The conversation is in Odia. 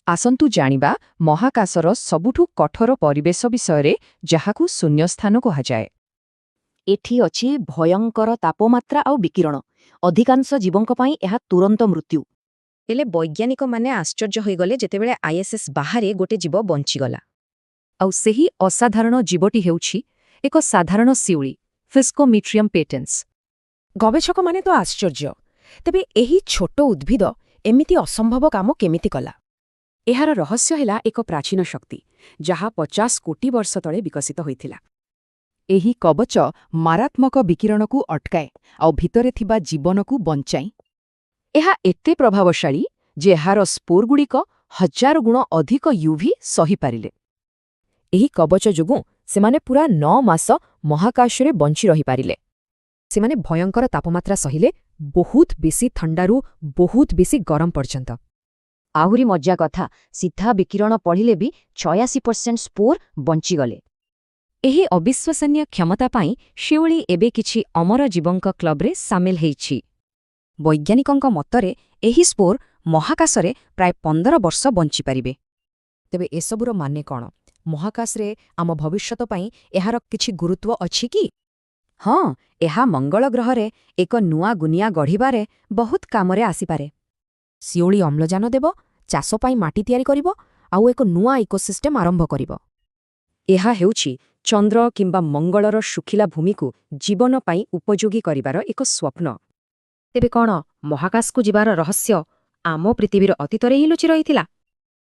ଆସନ୍ତୁ ଜାଣିବା ମହାକାଶର ସବୁଠୁ କଠୋର ପରିବେଶ ବିଷୟରେ, ଯାହାକୁ ଶୂନ୍ୟସ୍ଥାନ କୁହାଯାଏ। ଏଠି ଅଛି ଭୟଙ୍କର ତାପମାତ୍ରା ଆଉ ବିକିରଣ। ଅଧିକାଂଶ ଜୀବଙ୍କ ପାଇଁ ଏହା ତୁରନ୍ତ ମୃତ୍ୟୁ। ହେଲେ ବୈଜ୍ଞାନିକମାନେ ଆଶ୍ଚର୍ଯ୍ୟ ହୋଇଗଲେ ଯେତେବେଳେ ଆଇଏସ୍ଏସ୍ ବାହାରେ ଗୋଟେ ଜୀବ ବଞ୍ଚିଗଲା। ଆଉ ସେହି ଅସାଧାରଣ ଜୀବଟି ହେଉଛି ଏକ ସାଧାରଣ ଶିଉଳି, ଫିସ୍କୋମିଟ୍ରିୟମ୍ ପେଟେନ୍ସ। ଗବେଷକମାନେ ତ ଆଶ୍ଚର୍ଯ୍ୟ। ତେବେ ଏହି ଛୋଟ ଉଦ୍ଭିଦ ଏମିତି ଅସମ୍ଭବ କାମ କେମିତି କଲା? ଏହାର ରହସ୍ୟ ହେଲା ଏକ ପ୍ରାଚୀନ ଶକ୍ତି, ଯାହା 50 କୋଟି ବର୍ଷ ତଳେ ବିକଶିତ ହୋଇଥିଲା। ଏହି କବଚ ମାରାତ୍ମକ ବିକିରଣକୁ ଅଟକାଏ ଆଉ ଭିତରେ ଥିବା ଜୀବନକୁ ବଞ୍ଚାଏ। ଏହା ଏତେ ପ୍ରଭାବଶାଳୀ ଯେ ଏହାର ସ୍ପୋରଗୁଡ଼ିକ ହଜାର ଗୁଣ ଅଧିକ ୟୁଭି ସହିପାରିଲେ। ଏହି କବଚ ଯୋଗୁଁ ସେମାନେ ପୂରା 9 ମାସ ମହାକାଶରେ ବଞ୍ଚି ରହିପାରିଲେ। ସେମାନେ ଭୟଙ୍କର ତାପମାତ୍ରା ସହିଲେ, ବହୁତ ବେଶୀ ଥଣ୍ଡାରୁ ବହୁତ ବେଶୀ ଗରମ ପର୍ଯ୍ୟନ୍ତ। ଆହୁରି ମଜା କଥା, ସିଧା ବିକିରଣ ପଡ଼ିଲେ ବି 86% ସ୍ପୋର ବଞ୍ଚିଗଲେ। ଏହି ଅବିଶ୍ୱସନୀୟ କ୍ଷମତା ପାଇଁ ଶିଉଳି ଏବେ କିଛି ଅମର ଜୀବଙ୍କ କ୍ଲବରେ ସାମିଲ ହେଇଛି। ବୈଜ୍ଞାନିକଙ୍କ ମତରେ ଏହି ସ୍ପୋର ମହାକାଶରେ ପ୍ରାୟ 15 ବର୍ଷ ବଞ୍ଚିପାରିବେ। ତେବେ ଏସବୁର ମାନେ କ'ଣ? ମହାକାଶରେ ଆମ ଭବିଷ୍ୟତ ପାଇଁ ଏହାର କିଛି ଗୁରୁତ୍ୱ ଅଛି କି? ହଁ, ଏହା ମଙ୍ଗଳ ଗ୍ରହରେ ଏକ ନୂଆ ଦୁନିଆ ଗଢ଼ିବାରେ ବହୁତ କାମରେ ଆସିପାରେ। ଶିଉଳି ଅମ୍ଳଜାନ ଦେବ, ଚାଷ ପାଇଁ ମାଟି ତିଆରି କରିବ ଆଉ ଏକ ନୂଆ ଇକୋସିଷ୍ଟମ ଆରମ୍ଭ କରିବ। ଏହା ହେଉଛି ଚନ୍ଦ୍ର କିମ୍ବା ମଙ୍ଗଳର ଶୁଖିଲା ଭୂମିକୁ ଜୀବନ ପାଇଁ ଉପଯୋଗୀ କରିବାର ଏକ ସ୍ୱପ୍ନ। ତେବେ କ'ଣ ମହାକାଶକୁ ଯିବାର ରହସ୍ୟ ଆମ ପୃଥିବୀର ଅତୀତରେ ହିଁ ଲୁଚି ରହିଥିଲା?